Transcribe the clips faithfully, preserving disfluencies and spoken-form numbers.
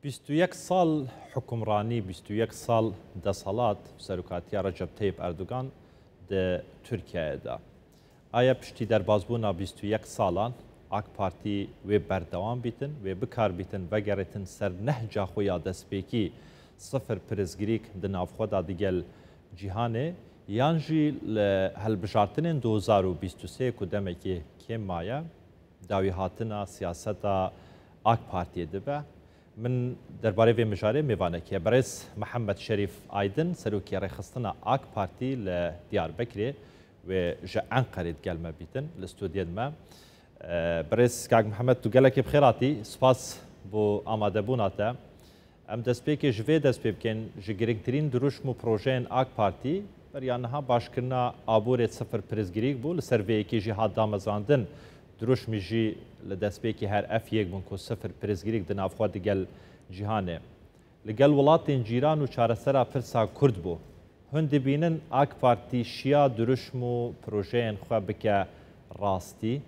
Bîst û yek sal hukimranî, bîst û yek sal deselat serokatiya Recep Tayyip Erdogan di Tirkiyeyê de. Aya piştî derbazbûna bîst û yek salan AK Partî wê berdewam bîtin, wê bikar bîtin vegerêtin ser nehca xwe ya destpêkî, sifir pirsgirîk di nav xwe de digel cîhanê, yan jî li hilbijartinên du hazar û bîst û sê ku demekê kêm maye, dawî hatina siyaseta AK Partiyê dibe. Min derbarê vê mijarê mêvanekî ye. Birêz Mihemed Şerîf Aydin, serokê rêxistina AK Partî li Diyarbekirê, wê ji Enqerê digel me bîtin, li stûdyê di me. Birêz kak Mihemed, tu gelekî bi xêr hatî. Spas bo amadebûna te. Em destpêkê ji vê dest pê bikin, ji girîngtirîn dirûşm û projeyên AK Partî, beriya niha başkirina aborê sifir pirsgirîk bû, li ser vê yekê jî hat damezrandin, dirûşmî jî li destpêkê her ev yek bûn ku sifir pirsgirîk di nav xwe digel cîhanê. Li gel welatên cîran û çaresera pirsa Kurd bû. Hûn dibînin AK Partî şiya dirûşm û projeyên xwe bike rastî?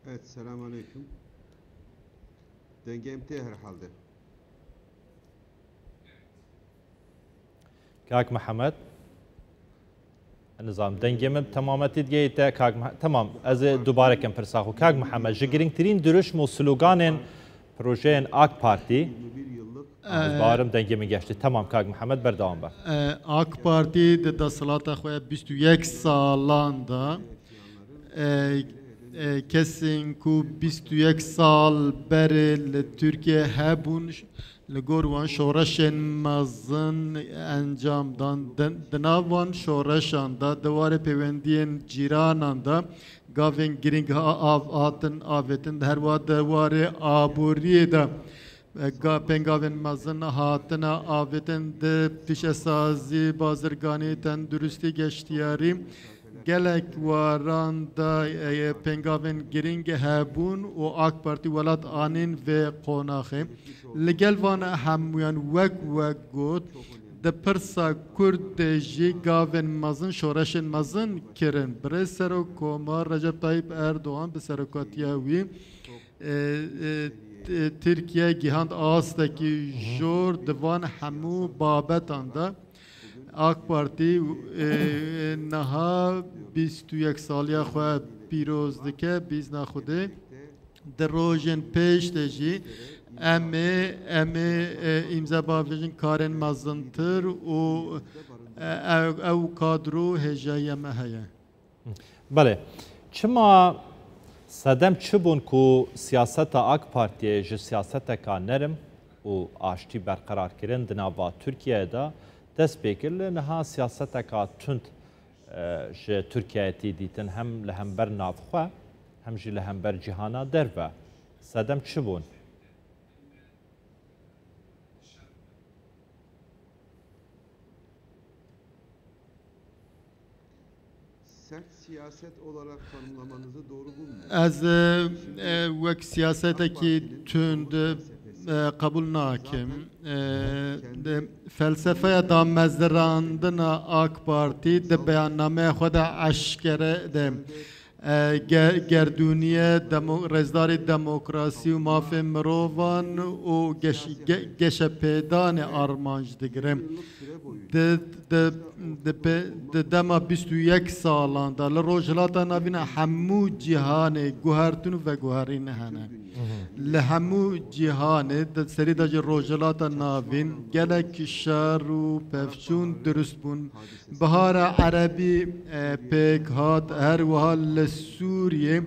Evet, selamun aleyküm. Dengem tê herhalde. Kak Mihemed, nizanim, dengê min temametî digehîte, Kak Mihe-, temam, ez ê dubare kim pirsa xwe. Kak Mihemed, ji girîngtirîn dirûşm û sloganên projeyên AK Partî, ez bawerim dengê min geştî. Temam, Kak Mihemed, berdewam be. E, AK Partî di desthilata xwe bîst û yek salan de, e, e, kesên ku bîst û yek sal berê li Tirkiye hebûn, Li gor wan şoreşên mezin encam dan. Di, di nav van şoreşan de, di warê pêwendiyên cîranan de gavên girîng ha-, av-, hatin avêtin. Her wiha di warê aboriyê de, e, ga-, pêngavên mezin hatine avêtin. Di pîşesazî, bazirganî, tenduristî, geştiyarî, Gelek waran de, e, pêngavên girîng hebûn û AK Partî welat anîn vê qonaxê. Li gel van hemûyan wek we got, di pirsa Kurd de jî gavên mezin, şoreşên mezin kirin. Birêz Serokkomar Recep Tayyip Erdogan bi serokatiya wî, e, e, T-, Tirkiye gihand astekî jor di van hemû babetan de. AK Partî, e, niha bîst û yek saliya xwe pîroz dike, bîzna Xwedê. Di rojên pêş de jî em ê, em ê, e, îmze bavêjin karên mezintir û, e, ew, ew kadro hêjayiya me heye. Belê. Çima sedem çi bûn ku siyaseta AK Partiyê ji siyaseteka nerm û aştî berqerar kirin di nava Tirkiyeyê de dest pê kir, lê niha siyaseteka tund, e, ji Tirkiyeyê tê dîtin, hem li hember navxwe, hem jî li hember cîhana derve? Sedem çi bûn? Sert siyaset olarak tanımlamanızı doğru bulmuyorum. Ez, e, e, wek siyasetekî tund, e, qebûl nakim. E, de, felsefeya damezrandina AK Partî di beyannameya xwe de eşkere de, e, ge-, gerdûniye demo-, rêzdarî demokrasî û mafên mirovan û geş-, ge-, geşepêdanê armanc digire. Di, di, di, pe-, di dema bîst û yek salan de li Rojhilata Navîn hemû cîhanê guhertin û veguherîn hene. Li hemû cîhanê, di serî de jî Rojhilata Navîn, gelek şer û pevçûn dirust bûn. Bihara Erebî, e, pêk hat, her wiha li Sûriyê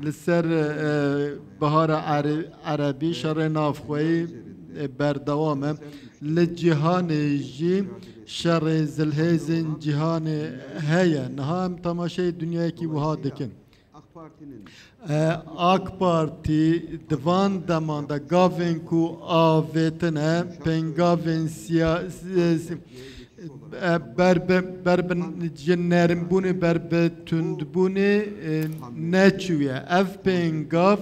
li ser, e, Bihara Ere-, Erebî şerê navxweyî, e, berdewam e. Li cîhanê jî şerê zilhêzên cîhanê heye. Niha em temaşeyê dinyayekî wiha dikin. E, AK Partî di van deman de gavên ku avêtine, pêngavên siya-, si-, si-, e, ber bi, ber bi ji nermbûnê, ber bi tundbûnê, e, neçûye. Ev pêngav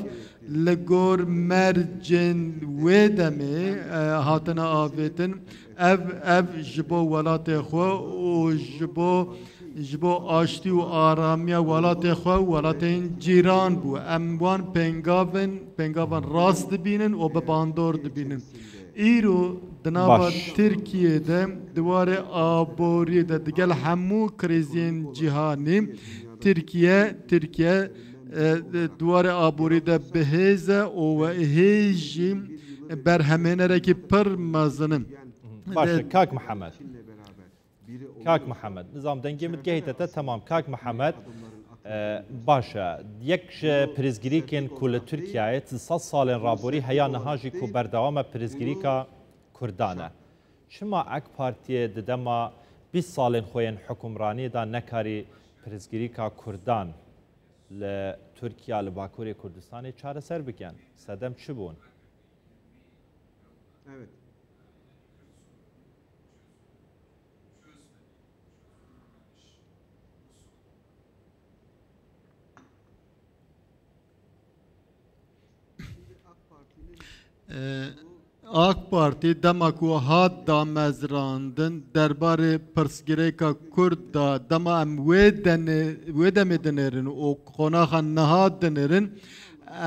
Li gor mercên wê demê, e, hatine avêtin, ev, ev ji bo welatê xwe û ji bo, ji bo aştî û aramiya welatê xwe û welatên cîran bû. Em wan pêngavên, pêngavan rast dibînin û bi bandor dibînin. Îro di nava Baş. Tirkiyê de di warê aboriyê de digel hemû krîziyên cîhanî Tirkiye, Tirkiye, e, di warê aborî de bi hêz e û we hê jî berhemênerekî pir mezin in. Baş e, De- Kak Mihemed. Kak Mihemed, nizam dengê min digehîte te, temam. Kak Mihemed, e, baş e. Yek ji pirsgirêkên ku li Tirkiyeyê di sed salên raborî heya niha jî ku berdewam e pirsgirêka Kurdan e. Çima AK Partiyê di dema bîst salên xwe yên hukimraniyê de nekarî pirsgirêka Kurdan li Tirkiye, li Bakurê Kurdistanê çareser bikin? Sedem çi bûn? Evet. Ee, AK Partî dema ku hat damezrandin derbarê pirsgirêka Kurd de, dema em wê denê, wê demê dinêrin û qonaxa niha dinêrin,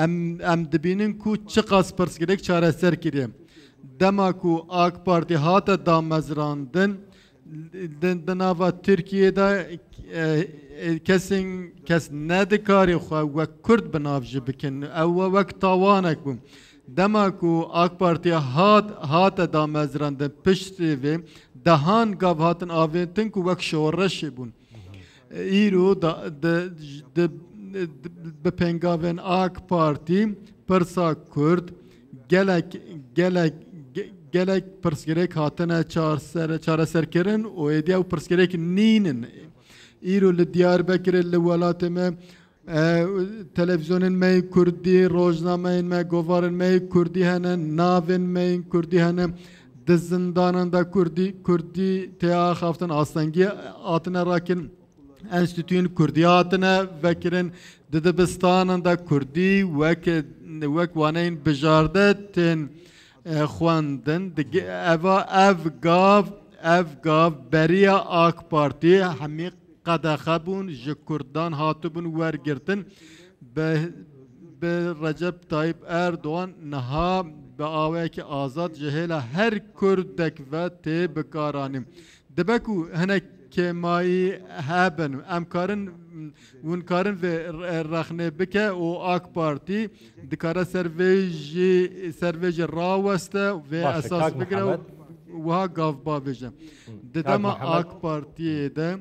em, em dibînin ku çiqas pirsgirêk çareser kiriye. Dema ku AK Partî hate damezrandin, di, di nava Tirkiyê de, e, e, kesên, kes nedikarî xwe wek Kurd bi nav jî bikin. Ew we wek tawanek bû. Dema ku AK Partî hat, hate damezrandin, piştî vê dehan gav hatin avêtin ku wek şoreşê bûn. Îro da, di, di, di, bi pêngavên AK Partî pirsa Kurd gelek, gelek, ge-, gelek pirsgirêk hatine çarser-, çareserkirin û êdî ew pirsgirêk nînin. Îro li Diyarbekirê, li welatê me, e, televîzyonên me yên Kurdî, rojnameyên me, govarên me yên Kurdî hene, navên me yên Kurdî hene, di zindanan de Kurdî, Kurdî tê axaftin, astengî hatine rakirin. Enstîtuyên Kurdî hatine vekirin, di dibistanan de Kurdî wek, wek waneyên bijarde tên, e, xwendin. Di ge-, eva ev gav, ev gav beriya AK Partî hemî qedexe bûn, ji Kurdan hatibûn wergirtin. Bi, bi Recep Tayyip Erdogan niha bi awayekî azad ji hêla her Kurdek ve tê bikaranîn. Dibe ku hinek kêmayî hebin, em karin, hûn karin vê re-, rexnê bike û AK Partî dikare ser vê jî, ser vê jî raweste, vê Baş e, esas Kak bigire û Mihemed. Wiha gav bavêje. Hı. Di Kak dema Mihemed. AK Partiyê de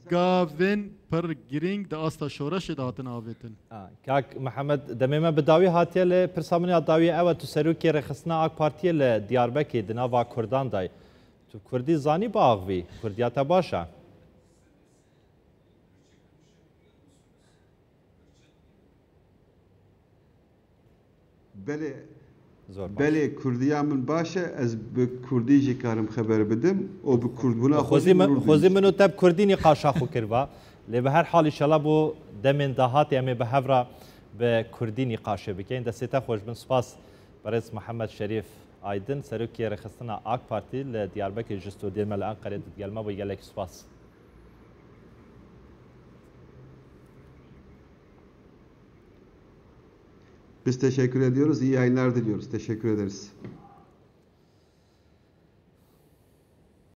gavên pir girîng di asta şoreşê de hatin avêtin. Ha, Kak Mihemed, demê me bi dawî hatiye, lê pirsa min ya dawî ew e, tu serokê rêxistina AK Partiyê li Diyarbekirê di nava Kurdan de yî. Tu Kurdî zanî biaxivî? Kurdiya te baş e? Belê, Zor baş. Belê, Kurdiya min baş e, ez bi Kurdî jî karim xeber bidim û bi Kurdbûna xwe jî Xwezî min, gurur xwezî dibînim. Min û te bi Kurdî nîqaşa xwe kiriba. Lê bi her hal, înşallah bo demên dahatê em ê bi hev re bi Kurdî nîqaşê bikeyin. Destê te xweş bin. Spas, berêz Mihemed Şerîf Aydin, serokê rêxistina AK Partî li Diyarbekir ji stûdyoyê me li Enqerê digel me bû. Gelek spas. Biz teşekkür ediyoruz. İyi yayınlar diliyoruz. Teşekkür ederiz.